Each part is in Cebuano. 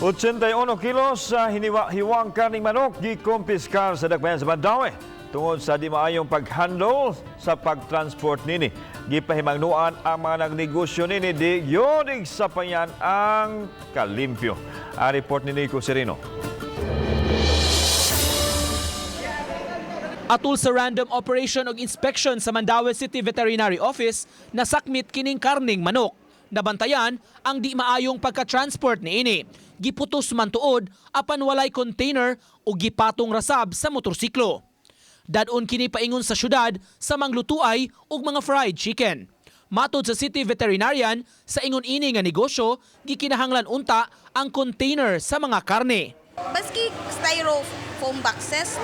81 kilos sa hiniwa-hiwang karning manok gikumpiskar sa dakbayan sa Mandaue tungod sa di maayong paghandle sa pagtransport nini. Gipahimangnuan ang mga nagnegosyo nini di gyud sapayan ang kalimpyo. Ang report ni Nico Sereno. Atul sa random operation og inspection sa Mandaue City Veterinary Office, nasakmit kining karning manok. Nabantayan ang di maayong pagka-transport niini. Giputos man tuod apan walay container o gipatong rasab sa motorsiklo. Dadon kini paingon sa syudad sa manglutuay og mga fried chicken. Matod sa city veterinarian, sa ingon ini nga negosyo, gikinahanglan unta ang container sa mga karne. Baski styrofoam boxes,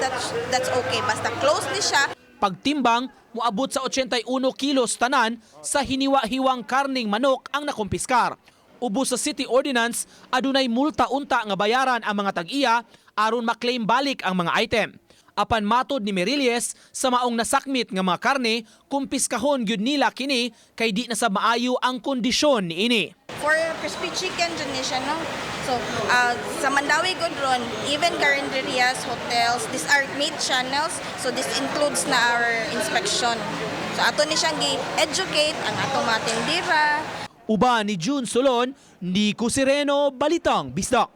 that's okay. Basta close ni siya. Pagtimbang, moabot sa 81 kilos tanan sa hiniwa-hiwang karning manok ang nakumpiskar. Ubos sa city ordinance, adunay multa unta nga bayaran ang mga tag-iya aron maklaim balik ang mga item. Apan matod ni Meriles, sa maong nasakmit nga mga karne, kumpiskahon gyud nila kini kay di na sa maayo ang kondisyon niini. For crispy chicken, dyan ni siya, no? So, sa Mandaue gud ron, even carinderias, hotels, these are meat channels. So, this includes na our inspection. So, ato ni siyang gi-educate ang atong mga tindira. Uban ni June Solon, Nico Sereno, Balitang Bisdak.